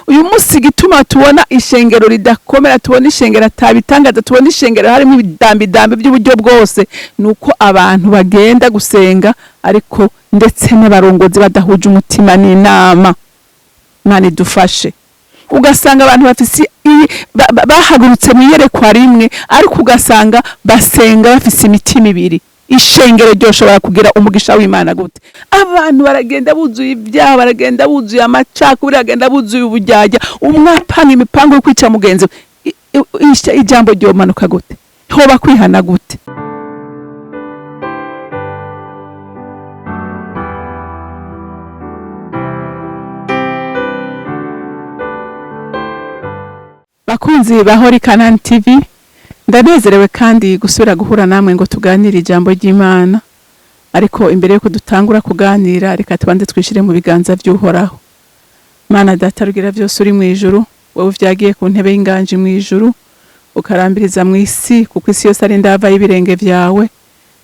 Uyu munsi igituma tubona ishengero ridakomera, tubona ishengero atabitangaza, tubona ishengero harimo ibidambidambi by'uburyo bwose, ni uko abantu bagenda gusenga ariko ndetse n'abarongozi badahuje umutima n'inama. Imana idufashe. Ugasanga abantu bafise bahagurutse mu iyerekwa rimwe, ariko ugasanga basenga bafise imitima ibiri. Ishengero ryoshobora kugira umugisha w'Imana gute? Abantu baragenda buzuye ibyaha, baragenda buzuye amacakubiri, baragenda buzuye ubujyajya, umwe apanga imipango yo kwica mugenzi we. Ijambo ryomanuka gute? Hoba kwihana gute? Bakunzi ba Holy Canaan TV, ndanezerewe kandi gusubira guhura namwe ngo tuganire ijambo ry'Imana. Ariko imbere yuko dutangura kuganira, reka tubanze twishire mu biganza by'Uhoraho. Mana Data rugira byose uri mu ijuru, wowe uvyagiye ku ntebe y'inganji mu ijuru, ukarambiriza mu isi, kuko isi yose ari ndava y'ibirenge vyawe.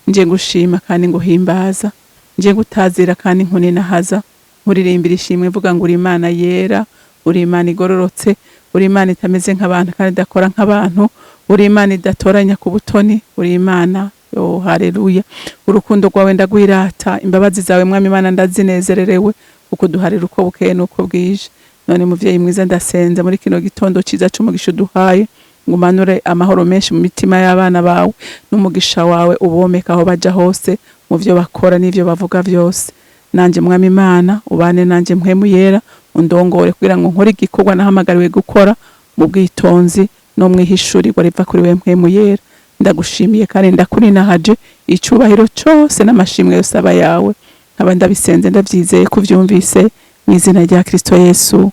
Nje ngushima kandi nguhimbaza, nje ngutazira kandi nkuninahaza, nkuririmbira ishimwe mvuga ngo uri Imana yera, uri Imana igororotse, uri Imana itameze nk'abantu kandi idakora nk'abantu, uri Imana idatoranya ku butoni, uri Imana yo haleluya. Urukundo rwawe ndagwirata, imbabazi zawe Mwami Imana ndazinezererewe, kuko uduharira uko bukeye n'uko bwije. None muvyeyi mwiza, ndasenza muri kino gitondo ciza c'umugisha uduhaye, ngo umanure amahoro menshi mu mitima y'abana bawe, n'umugisha wawe ubomeka aho baja hose, mu vyo bakora n'ivyo bavuga vyose. Nanje Mwami Imana ubane nanje, mpwemu yera undongore, kugira ngo nkore igikorwa nahamagariwe gukora mu bwitonzi no mwihishurirwa riva kuri we mpwemu yera. Ndagushimiye kandi ndakurinahaje, icubahiro cose n'amashimwe yose aba yawe. Nkaba ndabisenze ndavyizeye ko uvyumvise, mu izina rya Kristo Yesu,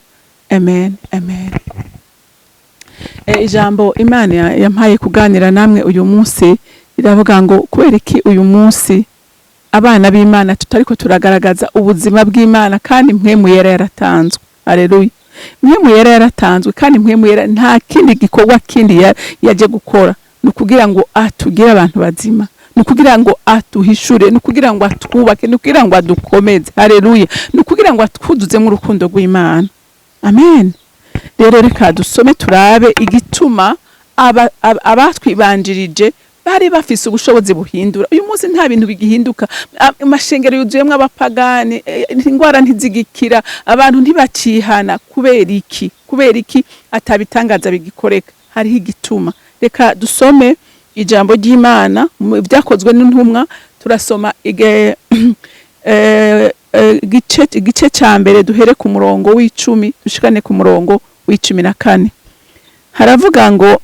amen, amen. Ijambo Imana yampaye kuganira namwe uyu munsi riravuga ngo kubera iki uyu munsi abana b'Imana tutariko turagaragaza ubuzima bw'Imana kandi mpwemu yera yaratanzwe. Haleluya. Mpwemu yera yaratanzwe kandi mpwemu yera nta kindi gikorwa kindi yaje gukora, ni ukugira ngo atugire abantu bazima, ni ukugira ngo atuhishure, ni ukugira ngo atwubake, ni ukugira ngo adukomeze. Haleluya. Ni ukugira ngo atwuzuzemo urukundo rw'Imana. Amen. Rero reka dusome turabe igituma abatwibanjirije bari bafise ubushobozi buhindura. Uyu munsi nta bintu bigihinduka, amashengero yuzuyemwo abapagani, ingwara ntizigikira, abantu ntibacihana. Kubera iki? Kubera iki atabitangaza bigikoreka? Hariho igituma. Reka dusome ijambo ry'Imana mu byakozwe n'intumwa, turasoma igice ca mbere, duhere ku murongo w'icumi dushikane ku murongo w'icumi na kane. Haravuga ngo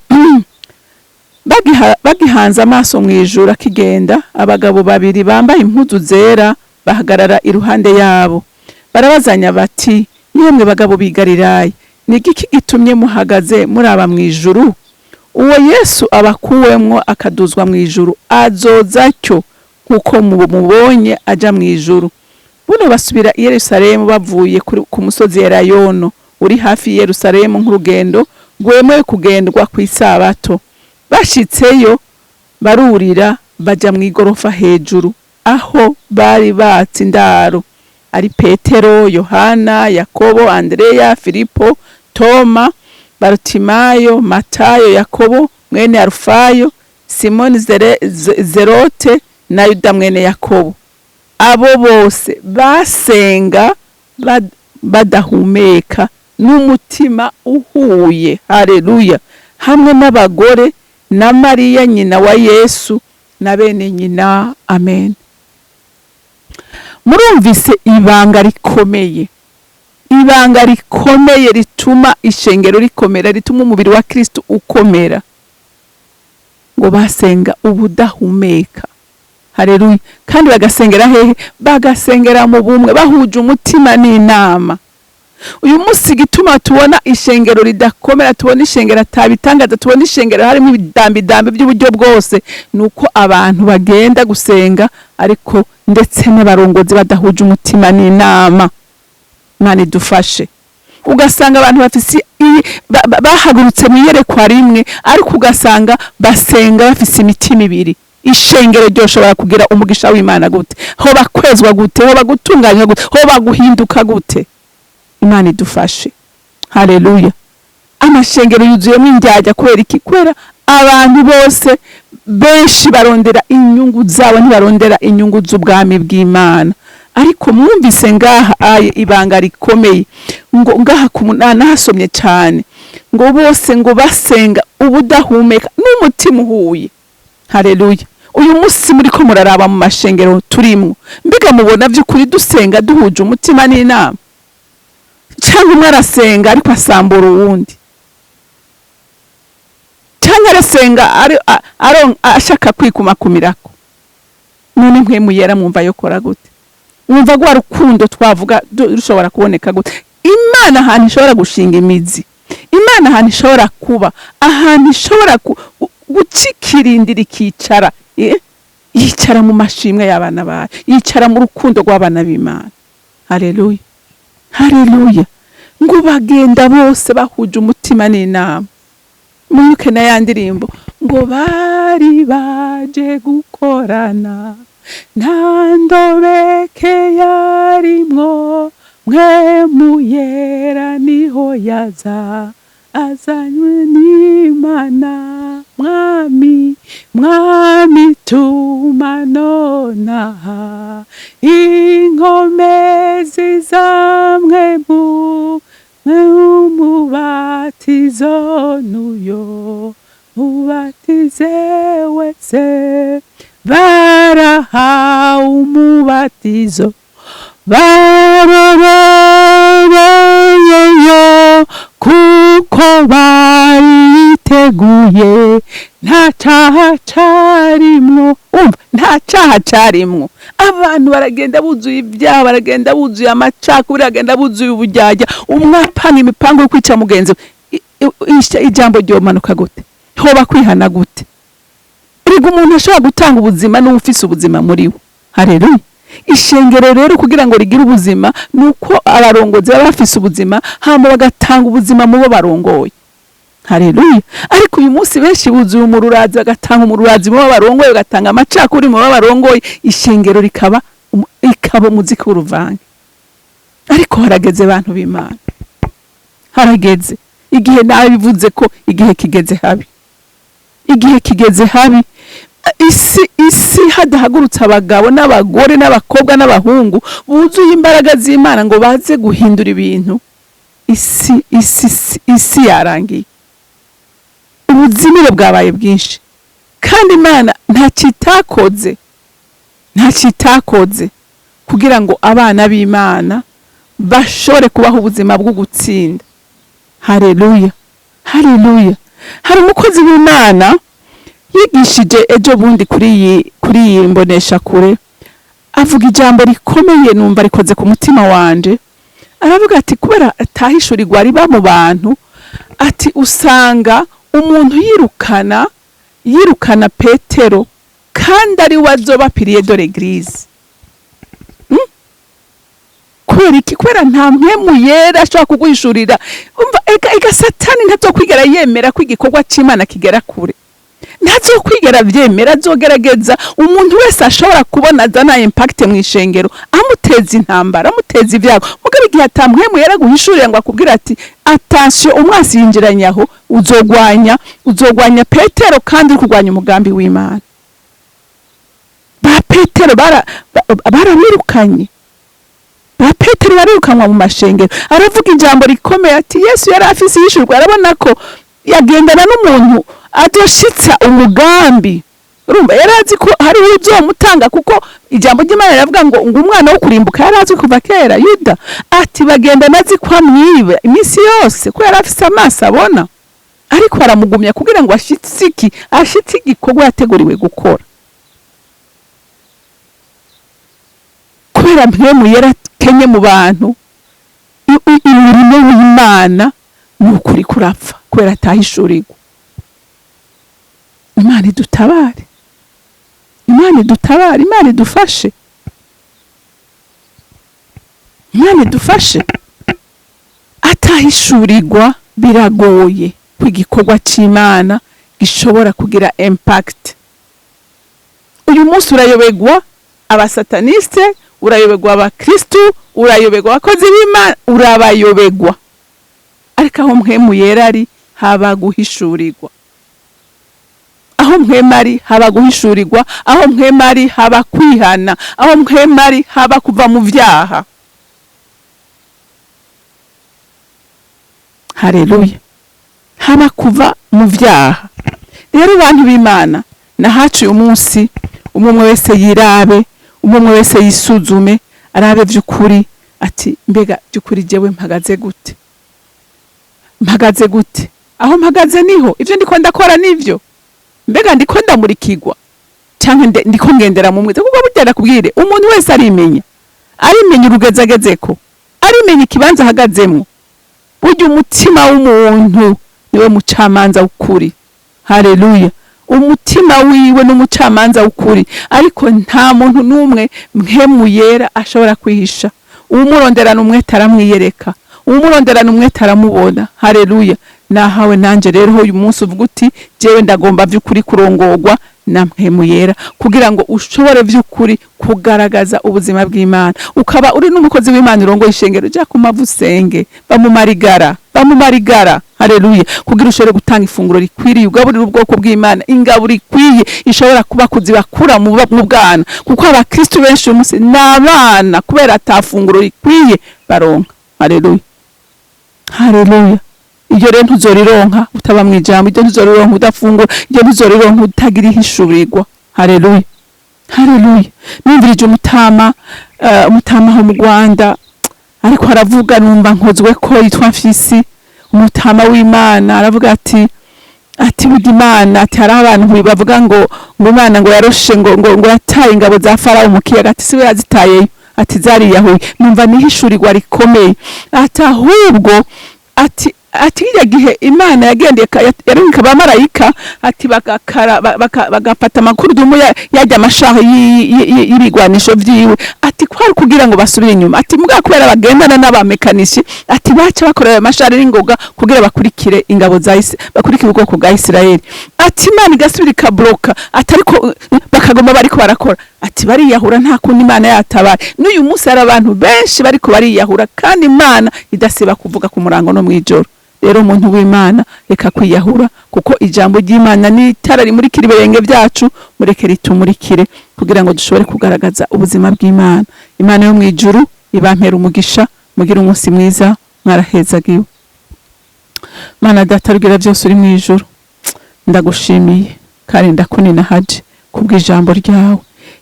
bagihanze amaso mu ijuru akigenda, abagabo babiri bambaye impuzu zera bahagarara iruhande yabo, barabazanya bati: yemwe bagabo b'i Galilaya, ni igiki gitumye muhagaze muraba mu ijuru? Uwo Yesu abakuwemwo akaduzwa mu ijuru azoza atyo nk'uko mubonye aja mu ijuru. Buno basubira i Yerusalemu bavuye ku musozi Elayono uri hafi y'i Yerusalemu, nk'urugendo rwemewe kugendwa kw'isabato. Bashitseyo barurira baja mu igorofa hejuru aho bari batse indaro, ari Petero, Yohana, Yakobo, Andereya, Filipo, Toma, Barutimayo, Matayo, Yakobo mwene Arufayo, Simoni Zerote na Yuda mwene Yakobo. Abo bose basenga badahumeka n'umutima uhuye. Haleluya. Hamwe n'abagore na Mariya nyina wa Yesu na bene nyina. Amen. Murumvise ibanga rikomeye, ibanga rikomeye rituma ishengero rikomera, rituma umubiri wa Kristo ukomera, ngo basenga ubudahumeka. Haleluya. Kandi bagasengera hehe? Bagasengera mu bumwe, bahuje umutima n'inama. Uyu munsi igituma tubona ishengero ridakomera, tubona ishengero atabitangaza, tubona ishengero harimo ibidambidambi by'uburyo bwose, ni uko abantu bagenda gusenga ariko ndetse n'abarongozi badahuje umutima n'inama. Imana idufashe. Ugasanga abantu bafise bahagurutse mu iyerekwa rimwe, ariko ugasanga basenga bafise imitima ibiri. Ishengero ryoshobora kugira umugisha w'Imana gute? Hoba kwezwa gute? Hoba gutunganywa gute? Hoba guhinduka gute? Imana idufashe. Haleluya! Amashengero yuzuyemo indyarya. Kubera iki? Kubera abantu bose, benshi barondera inyungu zabo, ntibarondera inyungu z'ubwami bw'Imana. Ariko mwumvise ngaha aye ibanga rikomeye, ngo ngaha ku munani nahasomye cyane, ngo bose ngo basenga ubudahumeka n'umutima uhuye. Haleluya! Uyu munsi muri ko muraraba mu mashengero turimwo, mbega mubona by'ukuri dusenga duhuje umutima n'inama, cyangwa umwe arasenga ariko asambura uwundi, cyangwa arasenga ashaka kwikumakumirako? None Mpwemu Yera mwumva yokora gute? Mwumva rwa rukundo twavuga rushobora kuboneka gute? Imana ahantu ishobora gushinga imizi, Imana ahantu ishobora kuba, ahantu ishobora gucikirindira ikicara, yicara mu mashimwe y'abana bayo, yicara mu rukundo rw'abana b'Imana. Haleluya, haleluya! Ngo bagenda bose bahuje umutima n'inama. Mwibuke na ya ndirimbo ngo bari baje gukorana, nta ndobeke yarimwo, Mpwemu Yera niho yaza azanywe n'Imana. Mwami, Mwami, tuma nonaha inkomezi zamwe mu umubatizo nuyo ubatize wese. Barahawe umubatizo, barororeyeyo kuko bariteguye, nta cyaha carimwo. Umva, nta cyaha carimwo. Abantu baragenda buzuye ibyaha, baragenda buzuye amacakubiri, baragenda buzuye ubujyajya, umwe apanga imipango yo kwica mugenzi we. Ijambo ryomanuka gute? Hoba kwihana gute? Erega umuntu ashobora gutanga ubuzima n'uwo ufise ubuzima muri we. Haleluya! Ishengero rero kugira ngo rigire ubuzima, ni uko abarongozi baba bafise ubuzima, hama bagatanga ubuzima mu bo barongoye. Haleluya! Ariko uyu munsi benshi buzuye umururazi, bagatanga umururazi mu bo barongoye, bagatanga amacakubiri mu bo barongoye, ishengero rikaba umuziki w'uruvange. Ariko harageze, bantu b'Imana, harageze igihe. Nabivuze ko igihe kigeze habi, igihe kigeze habi. Isi hadahagurutse abagabo n'abagore n'abakobwa n'abahungu buzuye imbaraga z'Imana ngo baze guhindura ibintu, isi yarangiye. Ubuzimire bwabaye bwinshi, kandi Imana ntacyo itakoze, ntacyo itakoze kugira ngo abana b'Imana bashobore kubaho ubuzima bwo gutsinda. Haleluya, haleluya! Hari umukozi w'Imana yigishije ejo bundi kuri iyi mboneshakure, avuga ijambo rikomeye, numva rikoze ku mutima wanje. Aravuga ati kubera atahishurirwa riba mu bantu, ati usanga umuntu yirukana Petero kandi ari we azoba pilier de l'église. Kubera iki? Kubera nta Mpwemu Yera ashobora kuguhishurira. Umva, ega Satani ntazokwigera yemera ko igikorwa c'Imana kigera kure, ntazokwigera avyemera. Azogerageza umuntu wese ashobora kubona azana impact mu ishengero, amuteza intambara, amuteza ibyago. Mugabo igihe ata Mpwemu Yera guhishurira ngo akubwire ati attention, umwasi yinjiranye aho, uzogwanya Petero kandi uri kurwanya umugambi w'Imana. Ba Petero barabirukanye, ba Petero barirukanwa mu mashengero. Aravuga ijambo rikomeye ati Yesu yari afise yishurwa, arabona ko yagendana n'umuntu adoshitsa umugambi. Urumva, yari azi ko hariho uzomutanga, kuko ijambo ry'Imana riravuga ngo umwana wo kurimbuka yari azi kuva kera. Yuda ati bagendana azi ko amwiba iminsi yose, ko yari afise amaso abona, ariko aramugumya kugira ngo ashitse iki? Ashitse igikorwa yateguriwe gukora. Kubera Mpwemu yarakenye mu bantu, umurimo w'Imana ni ukuri kurapfa kubera atahishurirwa. Imana idutabare, Imana idutabare, Imana idufashe, Imana idufashe. Atahishurirwa biragoye ko igikorwa c'Imana gishobora kugira impact. Uyu munsi urayobegwa abasataniste, urayoberwa abakristu, urayoberwa abakozi b'Imana, urabayobegwa. Ariko aho Mpwemu Yera ari haba guhishurirwa, aho Mpwemu ari haba guhishurirwa, aho Mpwemu ari haba kwihana, aho Mpwemu ari haba kuva mu vyaha. Haleluya, haba kuva mu vyaha. Rero bantu b'Imana, nahaciye umunsi umwe umwe wese yirabe, umwe umwe wese yisuzume, arabe vy'ukuri ati mbega by'ukuri jewe mpagaze gute, mpagaze gute, aho mpagaze niho ivyo ndiko ndakora nivyo, mbega ndiko ndamurikirwa canke ndiko ngendera mu mwiza? Kuko burya ndakubwire, umuntu wese arimenya, arimenya urugezi agezeko, arimenya ikibanza ahagazemwo. Burya umutima w'umuntu niwe mucamanza w'ukuri. Haleluya, umutima wiwe n'umucamanza w'ukuri. Ariko nta muntu n'umwe Mpwemu Yera ashobora kwihisha. Uwumuronderana umwete aramwiyereka, uwumuronderana umwete aramubona. Haleluya. Nahawe nanje rero uyu munsi uvuga uti jewe ndagomba vy'ukuri kurongorwa na Mpwemu Yera, kugira ngo ushobore vy'ukuri kugaragaza ubuzima bw'Imana. Ukaba uri n'umukozi w'Imana urongoye ishengero, ja ku mavu usenge, bamumarigara, bamumarigara. Haleluya, kugira ushobore gutanga ifunguro rikwiriye, ugaburira ubwoko bw'Imana ingaburo ikwiye ishobora kuba kuzibakura mu bwana, kuko abakristo benshi uyu munsi ni abana kubera ata funguro rikwiye baronka. Haleluya, haleluya. Ibyo rero ntuzorironka utaba mu ijambo, ibyo ntuzorironka udafungura, ibyo ntuzorironka utagira ihishurirwa. Haleluya, haleluya. Numvirije umutama, umutama ho mu Rwanda ariko aravuga, numva nkozwe ko yitwa Mfisi, umutama w'Imana. Aravuga ati burya Imana, ati hari abantu bavuga ngo Imana ngo yaroshe ngo ngo ngo yataye ingabo za Farawo mu kiyaga, ati siwe yazitayeyo, ati zariyahuye. Numva nihishurirwa rikomeye. Ati ahubwo ati kirya gihe Imana yagendeye yarungika abamarayika, ati bagakara bagafata amakurudumu yajya amashaho y'ibigwanisho vyiwe, ati kwari kugira ngo basubire inyuma. Ati mugabo kubera bagendana n'abamekanishi, ati baca bakorera amashari n'ingoga kugira bakurikire ingabo za Isi, bakurikire ubwoko bwa Isirayeli. Ati Imana igasubira ikabloka, ati ariko bakagoma bariko barakora, ati bariyahura, nta kundi Imana yatabaye. N'uyu munsi hari abantu benshi bariko bariyahura kandi Imana idasiba kuvuga ku murango no mwijoro. Rero umuntu w'Imana, reka kwiyahura, kuko ijambo ry'Imana ni itara rimurikira ibirenge byacu. Mureke ritumurikire kugira ngo dushobore kugaragaza ubuzima bw'Imana. Imana yo mwijuru ibampera umugisha, mugire umunsi mwiza, mwarahezagiwe. Mana Data rugira byose uri mwijuru, ndagushimiye kandi ndakunina haje kubw'ijambo ryawe.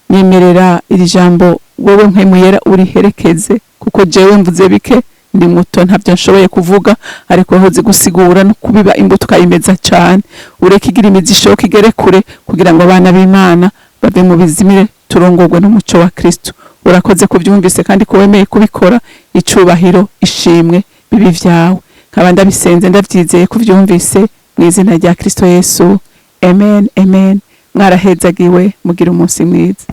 Nyemerera iri jambo wewe Mpwemu Yera uriherekeze, kuko jewe mvuze bike, ndi muto, ntabyo nshoboye kuvuga, ariko wahoze gusigura no kubiba imbuto ukayimeza cyane. Ureke igira imizi ishoka igere kure, kugira ngo abana b'Imana bave mu bizimire, turongorwe n'umuco wa Kristo. Urakoze kubyumvise kandi ko wemeye kubikora. Icubahiro, ishimwe bibi vyawe. Nkaba ndabisenze ndavyizeye kuvyumvise, mu izina rya Kristo Yesu, amen, amen. Mwarahezagiwe, mugira umunsi mwiza.